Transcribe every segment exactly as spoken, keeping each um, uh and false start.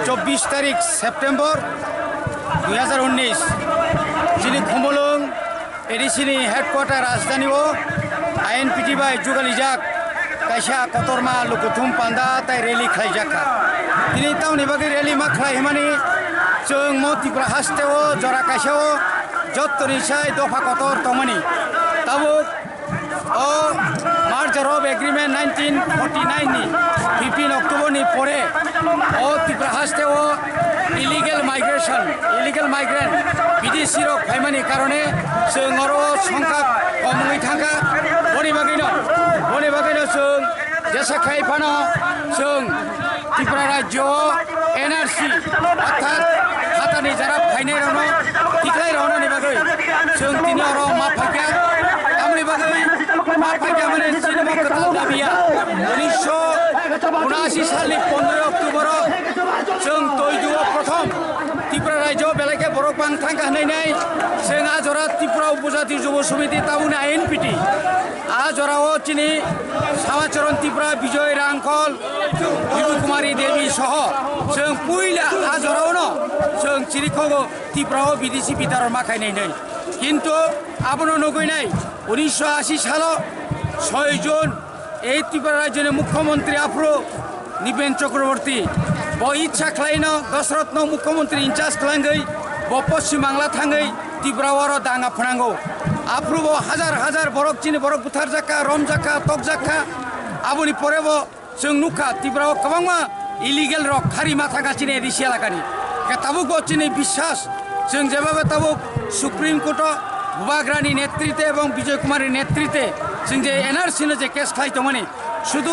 Chobbish tarik September dui hazar unnish, chini Khumulwng A D C ni headquarter rajdhani o I N P T bai jugalijak kaisa kotorma lukuthum panda tai rally khlaijak kha. Tini tamoni bagwi rally ma khlai hwnmani chwng mo Tripura haste o jora kaisa o jottoni sai dopha kotor tongmani. Tabuk o Merger of Agreement nineteen forty nine ni fifteen October ni pore o Tripura haste o illegal migration, illegal migrant, bidesi rok phaimani karone chwng oro songkha komwi thangkha. Boni bagwino, boni bagwino chwng jesa khai phano chwng Tripura rajyo o N R C orthat hatani jara phainai rokno tiklai rwnani bagwi chwng tini oro ma phaikha. Tamoni bagwi ma phaikha mane chini bo kwtal dabiya. Unisho unashi salni pondroi October o chwng Toidu o prothom Tripura rajyo belai khe borok bang thangkha hwnwi nai chwng a jora Tripura Upojati Jubo Samiti tabukni I N P T. A jora o chini Samacharan Tripura, Bijoy Rangkhol, Bidu Kumari Devi soho chwng puila a jora o no chwng chirikhogo Tripura o bidesi bitaror ma khainai nai. Kintu abono nugwi nai unisho ashi salo soi June ei Tripura rajyoni mukhyamantri aphuru Nipen Chakraborty bo ichha khlaino Dosrotno mukhyamantri in charge khlangwi bo Poschim Bangla thangwi Tripura oro danga phnango. Aphuru bo hajar hajar borok chini borok butharjakha, romjakha, tokjakha. Aboni pore bo chwng nukha Tripura o kwbangma illegal rok khari ma thangkha chini A D C elakani. Khe tabuk bo chini biswas chwng jebabe tabuk Supreme Court o Bubagrani netrite ebong Bijoy Kumarni netrite chwng je N R C no je case khlai tongmani, sudu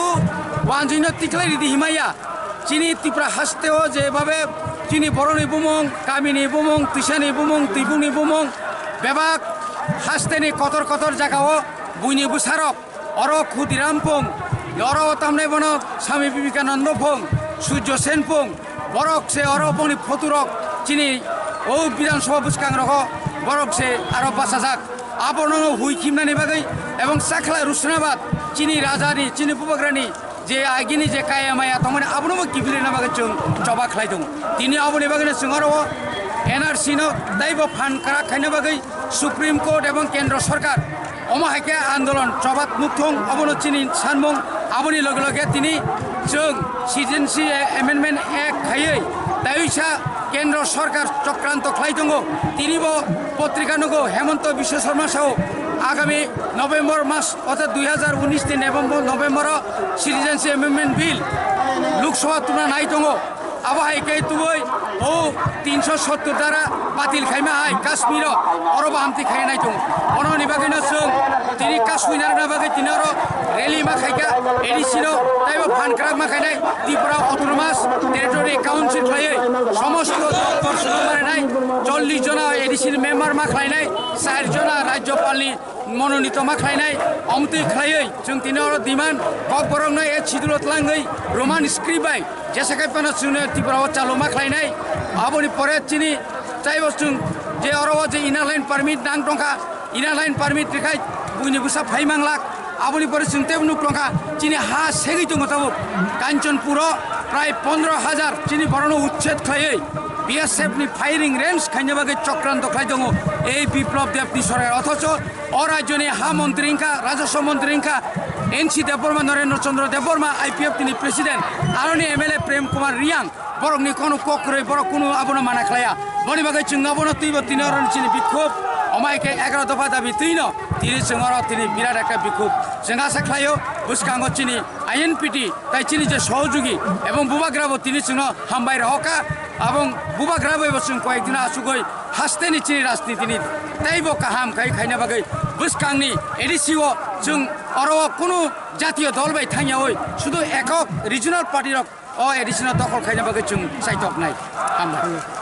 wanjwino tiklai ridi himaya. Chini Tripura haste o je babe chini boroni bumung, kamini bumung, twisani bumung, twibungni bumung, bebak hasteni kotor kotor jaga o buini bwsarok, oro Khudiram pung, oro tamnai bono Swami Vivekananda pung, Surjo Sen pung, borok se oro boni photo rok chini o Bidhan Sabha bwskang rogo borok se aro bachajak. Abono hui khimnani bagwi ebong Chakhla Rusnabad chini rajani, chini bubagrani je agini je kaya maya tongmani abono bo kiphilna bagwi chwng choba khlai tongo. Tini aboni bagwino chwng oro o N R C no taibo phan kwrak khaina bagwi Supreme Court ebong Kendra Sorkar omo hai khe andolon choba nukthung, abono chini sanmung. Aboni loge loge tini chwng Citizenship Amendment Act khaiwi taiwisa Kendra Sorkar chokranto khlai tongo. Tini bo potrika nugo Hemanta Biswa Sarma sao agami November mas, orthat dui hazar unis ni November, November o Citizenship Amendment Bill Lok Sabha tuna nai tongo. Abo hai khe tubui o tinsho sottor dara batil khaima hai Kashmir o oro bo hamti khainai tongo. Ono ni bagwi no chwng tini Kashmir narwkna bagwi tini oro rally ma khaikha A D C no, taibo phan kwrak ma khainai Tripura Autonomous Territory Council khlaiwi somosto doptor sudu marinai chollish jona A D C ni member ma khlainai, char jona Rajyapal ni mononito ma khlainai, omtwi khlaiwi chwng tini oro demand kokborokno e chidulot langwi Roman script bai jesa khai phano chwngno Tripura o chalo ma khlainai. Aboni pore chini taibo chwng je oro o je inner line permit nang tongkha, inner line permit rikhai buini bwsa phai manglak. Aboni pore chwng teibo nuk tongkha chini ha segwi tongo tabuk Kanchanpur o prai pondro hajar chini borokno uchched khlaiwi B S F ni firing range khaina bagwi chokranto khlai tongo ei Biplab Deb ni sorkar. Othocho o rajyoni ha montri wngkha, rajaswa montri wngkha N C Debbarma, Narendra Chandra Debbarma, I P F T ni president, aroni M L A Prem Kumar Reang, borokni kono kok kwrwi, borok kunu abono mana khlaiya. Boni bagwi chwng abono twibo tini oro chini bikhub, omai khe egaroh dopha dabi twino tini chwng oro tini birat ekta bikhub. Chwng asa khlaio bwskango chini I N P T tai chini je sohojugi ebong bubagrabo tini chwngno hambai rohorkha, abong bubagrabo ebo chwng koyekdino achugwi hasteni chini rajnitini teibo kaham khai khaina bagwi bwskangni A D C o chwng oro o kunu jatiyo dol bai thangyawi sudu ekok regional party rok o A D C no dokhol khaina bagwi chwng chaitoknai. Hambai.